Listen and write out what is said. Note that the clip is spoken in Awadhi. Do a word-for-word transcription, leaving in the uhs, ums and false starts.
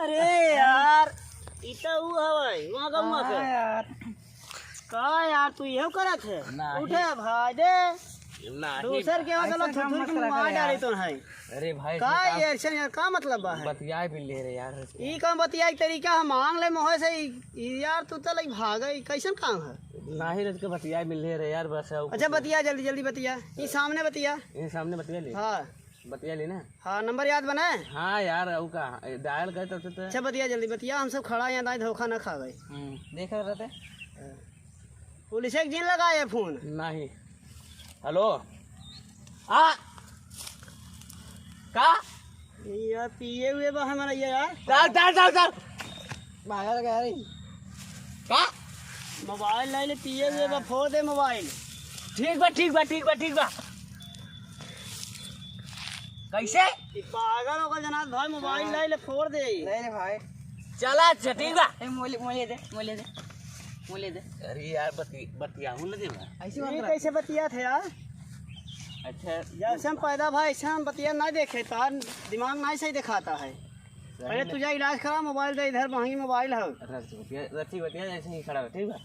अरे यार, ई त ऊ हवै, वहाँ का वहाँ से। हाँ यार। का यार, तू इहो करत है? नाही। उठे भाई दे। नाही। दूसर के होत ऐसा लो, काम थुथुर मत के करा मुँह कर मार डाले यार। तो है। अरे भाई, का ऐसा ये ऐसे यार, का मतलब बा है? बतियाए भी ले रहे यार। ई कौन बतियाए के तरीका है? मांग ले मोहे से, ई, ई यार, तू तो लई भागे, ई कैसन काम है? नाही, रच के बतियाए भी ले रहे यार, बस। अच्छा, बतिया, जल्दी, जल्दी बतिया। ई सामने बतिया। ई सामने बतिया ले। हाँ। बतिया ली ना? हाँ, नंबर याद बना है? हाँ यार, अउ का, डायल करे तो, तो, तो। अच्छा, बतिया जल्दी, बतिया, हम सब खड़ा यहाँ, दाई धोखा ना खा गए। हम्म, देख रहे थे। पुलिस एक जिन लगाए फोन। नहीं। हेलो। आ। का? यार, पिए हुए बा हमारा ये यार। चल, चल, चल, चल। पागल कह रही। का? मोबाइल ले ले, पिए हुए बा, फोड़ दे मोबाइल। ठीक बा, ठीक बा, ठीक बा, ठीक बा। कैसे? ई पागल होकर जनाब भाई, मोबाइल ले ले, फोड़ दे। ले ले भाई। चला, अच्छा, ठीक बा। ए, मोले, मोले दे, मोले दे, मोले दे। अरे यार, बति-, बतियाहूँ ना दे बा। ऐसी बात ये कर। कैसे बतियात है यार? अच्छा। जब से हम पैदा भा, ऐसे हम बतिया ना देखे, तार दिमाग ना सही दिखाता है। पहले तू जा इलाज करा, मोबाइल दे इधर, महंगी मोबाइल है। रख बतिया, रख बतिया, ऐसे ही खड़ा रह, ठीक बा?